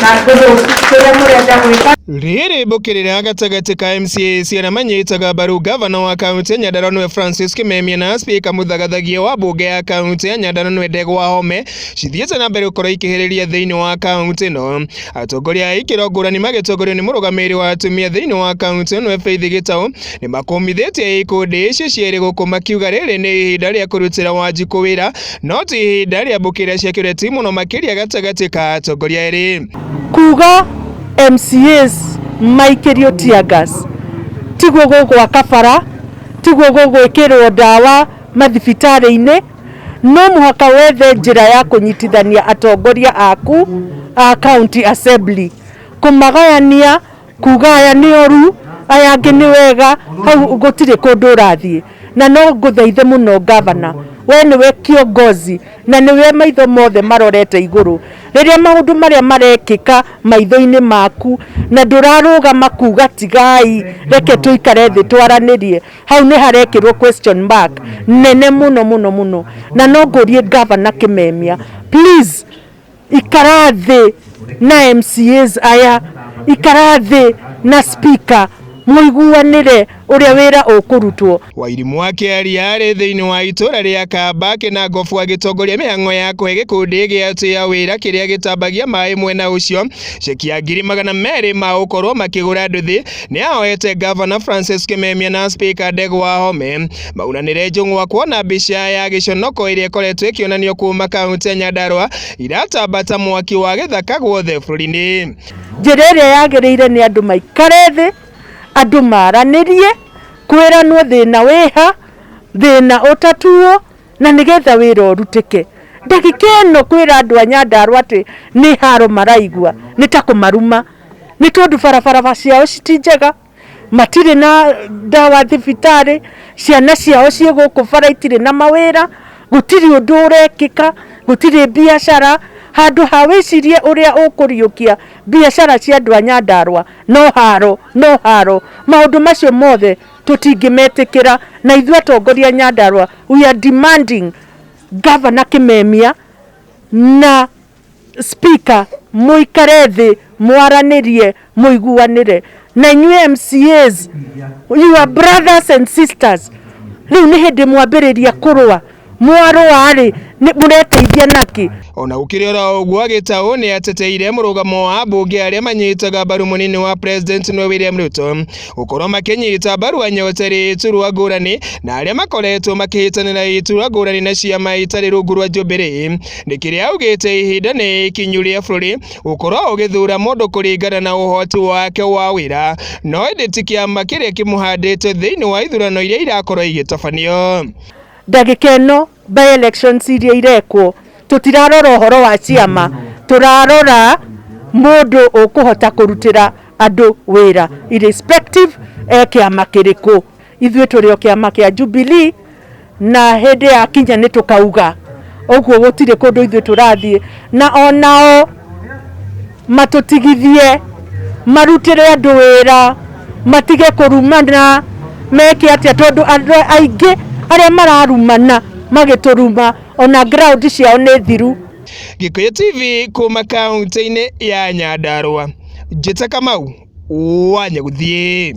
Na kũrĩa mũrenda gwĩka. Rĩrĩ mbũkĩrĩra gatagatĩ ka MCAs arĩa manyitaga mbaru gavana wa kaunti ya Nyandarua nĩwe Francis Kimemia na spika mũthagathagia wa mbunge ya kaunti ya Nyandarua nĩwe Ndegwa Wahome cithiĩte na mbere gũkorwo ikĩhĩrĩria thĩinĩ wa kaunti ĩno. Atongoria a ikĩro ngũrani magĩtongorio nĩ mũrũgamĩrĩri wa atumia thĩinĩ wa kaunti ĩno nĩwe Faith Gĩtaũ nĩmakũmithĩtie ikundi ici cierĩ gũkũ makiuga rĩrĩ nĩ ihinda rĩa kũrutĩra Wanjikũ wĩra no ti ihinda rĩa mbũkĩrĩra cia kĩũteti mũno makĩria gatagatĩ ka atongoria erĩ. Kuga MCAs maikĩrio tear gas tiguo gũgwaka bara, tiguo gũgwĩkĩrwo ndawa mathibitarĩ-inĩ. No mũhaka wethe njĩra ya kũnyitithania atongoria aku a county assembly, kũmagayania kuga aya nĩ oru, aya angĩ nĩ wega, hau gũtirĩ kũndũ ũrathiĩ. Na no ngũthaithe mũno gavana, we nĩwe kiongozi na nĩwe maitho mothe marorete igũrũ. Rĩrĩa maũndũ marĩa marekĩka maitho-inĩ maku na ndũrarũgama kuga tigai, reke tũikare thĩ twaranĩrie, hau nĩ harekĩrwo question mark nene mũno mũno mũno. Na no ngũrie gavana Kimemia, please ikara thĩ na MCAs aya, ikara thĩ na speaker, mũiguanĩre ũrĩa wĩra ũkũrutwo. Wairimu akĩaria arĩ thĩinĩ wa itũra rĩa Kamba Kĩnangobu agĩtongoria mĩhang'o ya kũhe gĩkundi gĩa atĩa wĩra kĩrĩa gĩtambagia maĩ mwena ũcio ceki ya 200,000 ma gũkorwo makĩgũra nduthi. Nĩ ahoete gavana Francis Kimemia na spika Ndegwa Wahome maunanĩre njũng'wa kuona mbica ya gĩconoko ĩrĩa ĩkoretwo ĩkĩonanio kuma kaunti ya Nyandarua iratambata mwaki wa gĩthaka guothe bũrũri-inĩ. Njĩra ĩrĩa yagĩrĩire nĩ andũ maikare thĩ, andũ maranĩrie, kwĩranwo thĩna wĩha, thĩna ũtatuo, na nĩgetha wĩra ũrutĩke. Ndagĩka ĩno kwĩra andũ a Nyandarua atĩ nĩ haro maraigua nĩ ta kũmaruma, nĩ tondũ barabara ciao ti njega, matirĩ na ndawa thibitarĩ, ciana ciao ciĩ gũkũ bara itirĩ na mawĩra, gũtirĩ ũndũ ũrekĩka, gũtirĩ biacara. Handũ ha wĩcirie ũrĩa ũkũriũkia biacara cia andũ a Nyandarua, no haro, no haro. Maũndũ macio mothe tũtingĩmetĩkĩra, na ithuĩ atongoria a Nyandarua we are demanding Governor Kimemia na speaker mũikare thĩ mwaranĩrie mũiguanĩre. Na inyuĩ MCAs, you are brothers and sisters, rĩu nĩ hĩndĩ mwambĩrĩria kũrũa. Mwarũa rĩ, mũreteithia nakĩ? Ona gũkĩrĩ oro ũguo, Gĩtaũ nĩ ateteire mũrũgamo wa ambunge arĩa manyitaga mbaru mũnini wa president nĩwe William Ruto gũkorwo makĩnyita mbaru anyoteri iturwa ngũrani na arĩa makoretwo makĩhĩtanĩra iturwa ngũrani na ciama itarĩ rungu rwa Jubilee. Nĩ kĩrĩa augĩte ihinda nĩ ikinyu rĩa bũrũri gũkorwo ũgĩthura mũndũ kũringana na ũhoti wake wa wĩra, no ĩndĩ ti kĩama kĩrĩa kĩmũhandĩte thĩinĩ wa ithurano iria irakorwo igĩtabanio. Ndagĩka ĩno by elections iria irekwo tũtirarora ũhoro wa ciama, tũrarora mũndũ ũkũhota kũrutĩra andũ wĩra irrespective e kĩama kĩrĩkũ. Ithuĩ tũrĩ o kĩama kĩa Jubilee, na hĩndĩ ya kinya nĩ tũkauga ũguo, gũtirĩ kũndũ ithuĩ tũrathiĩ. Na onao matũtigithie marutĩre andũ wĩra, matige kũrumana meke atĩa, tondũ andũ aingĩ arĩa mararumana magĩtũruma ona ground ciao nĩ thiru. Gĩkũyũ TV kuma kaunti-inĩ ya Nyandarua, Njĩta Kamau wa Nyagũthiĩ.